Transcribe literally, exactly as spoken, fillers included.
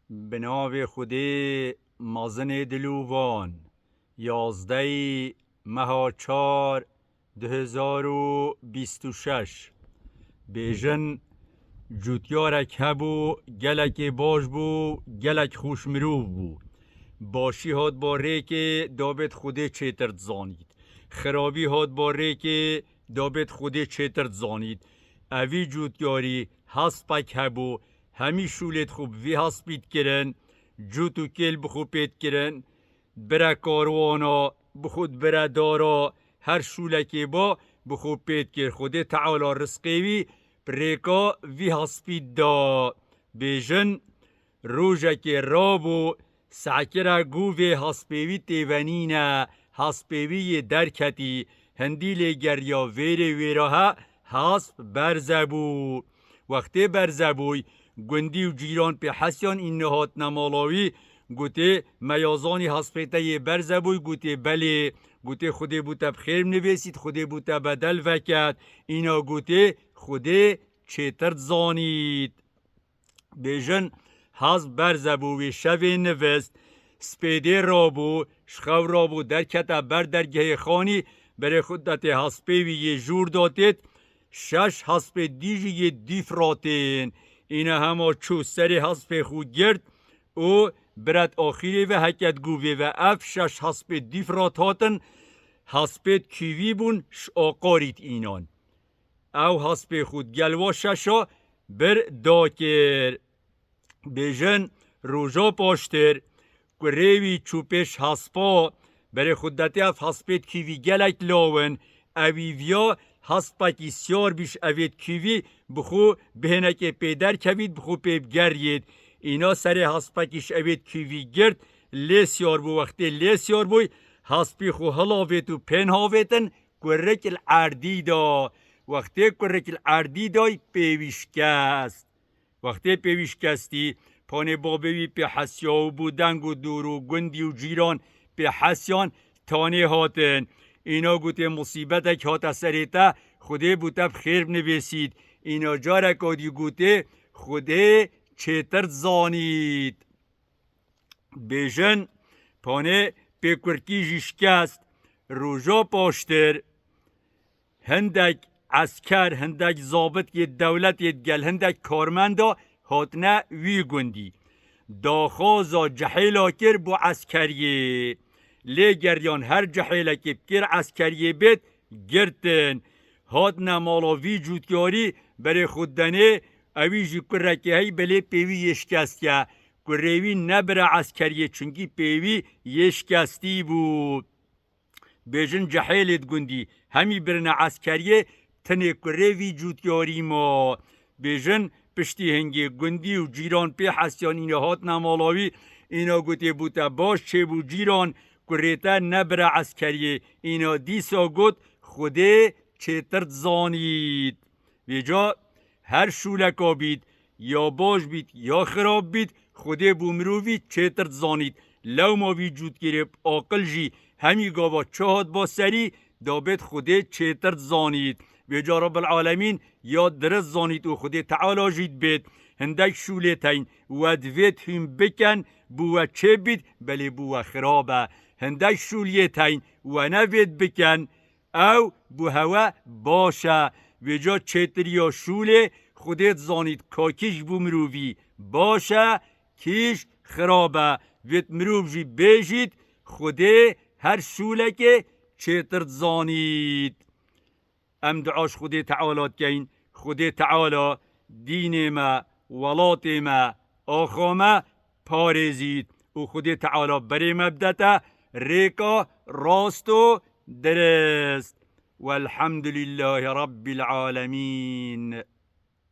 Bi navê Xwedê mezinê dilovan, yazdehê meha çar du hezar û bîst û şeş. Bêjin, cûtyarek hebû, gelekê baş bû, gelek xweş mirov bû. Başî hat ba rêkê, dabêt Xwedê çêtir dizanît. Xirabî hat ba rêkê, dabêt Xwedê çêtir dizanît. Evî cûtyarî hespek hebû, hemî şûlêt xwe bi vî hespî dikirin, cût û kêl bi xwe pê dikirin, bire karwana, bi xwe dibire dara, her şûlekê ba bi xwe pê dikir. Xwedê Teala rizqê wî bi rêka vî hespî da. Bêjin, rojekê rabû, sekira gûvê hespê wî têvenîne, hespê wî yê derketî, hindî lê geriya vêrê wêra he, hesp berze bû. Wextê berze bûy, gundî û cîran pê hesiyan, îne hatine mala wî, gotê, me ya zanî hespê te yê berze bûy, gotê, belê, gotê, Xwedê bo te bi xêr binivêsît, Xwedê bo te bedel veket, îna gotê, Xwedê çêtir dizanît. Bêjin, hesp berze bû, wê şevê nivist, spêdê rabû, ji xew rabû, derkete ber dergehê xanî, berê xwe datê hespê wî yê jûr datêt, şeş hespê dî jî yê dîf ratên. Îne hema çû serê hespê xwe girt û biret axîrê ve heket gûvê ve. Ev şeş hespê dîf rat hatin, hespêt kîvî bûn, ji aqarît înan. Ew hespê xwe digel wa şeşa bir dakir. Bêjin, roja paştir, kurê wî çû pêş hespa, berê xwe detê ev hespêt kîvî gelek lawin, ewî viya hespekî siyar bî ji evêt kîvî bi xwe bihênekê pê derkevît, bi xwe pê bigeriyêt. Îna serê hespekî ji evêt kîvî girt, lê siyar bû, wextê lê siyar bûy, hespî xwe hilavêt û pên havêtin, kurik li erdî da. Wextê kurik li erdî day, pê wî şikest. Wextê pê wî şikestî, panê babê wî pê hesiya û bû deng û dûr û gundî û cîran pê hesiyan, tanê hatin. Îna gotê, musîbetek hate serê te, Xwedê bo te bi xêr binivêsît. Îna careka dî gotê, Xwedê çêtir dizanît. Bêjin, panê pê kurkî jî şikest. Roja paştir hindek esker, hindek zabit yê dewletê digel hindek karmenda hatine wî gundî. Daxwaza cihêla kir bo eskeriyê. Lê geriyan her cihêlekê bikir eskeriyê bêt girtin. Hatine mala vî cûtyarî berê xwe denê, ewî jî kurekê hey belê pê wî yê şikestiye. Kurê wî nebire eskeriyê, çunkî pê wî yê şikestî bû. Bêjin cihêlê di gundî hemî birine eskeriyê, tinê kurê vî cûtyarî ma. Bêjin piştî hingê gundî û cîran pê hesiyan, îna hatine mala wî, îna gotê, bo te baş çêbû cîran, kurê te nebire eskeriyê. Îna dîsa got, Xwedê çêtir dizanît. Vêca her şûleka bît, ya baş bît, ya xirab bît, Xwedê bo mirovî çêtir dizanît. Lewma vî cûtkirê bi aqil jî hemî gava çi hat ba serî, dabêt Xwedê çêtir dizanît. Vêca Rabbil Alemîn ya dirist zanît û Xwedê Teala jî dibêt. Hindek şûlêt heyn, we divêt hûn biken, bo we çê bît, belê bo we xirab e. Hindek şûliyêt heyn, we nevêt biken, ew bo hewe baş e. Vêca çêtiriya şûlê Xwedê dizanît ka kî ji bo mirovî baş e, kî ji xirab e. Vêt mirov jî bêjît, Xwedê her şûlekê çêtir dizanît. Em dua ji Xwedê Teala dikeyn, Xwedê Teala dînê me, welatê me, axa me parêzît û Xwedê Teala berê me bidete rêka rast û dirist. Welhamdulîllahî Rabbil Alemîn.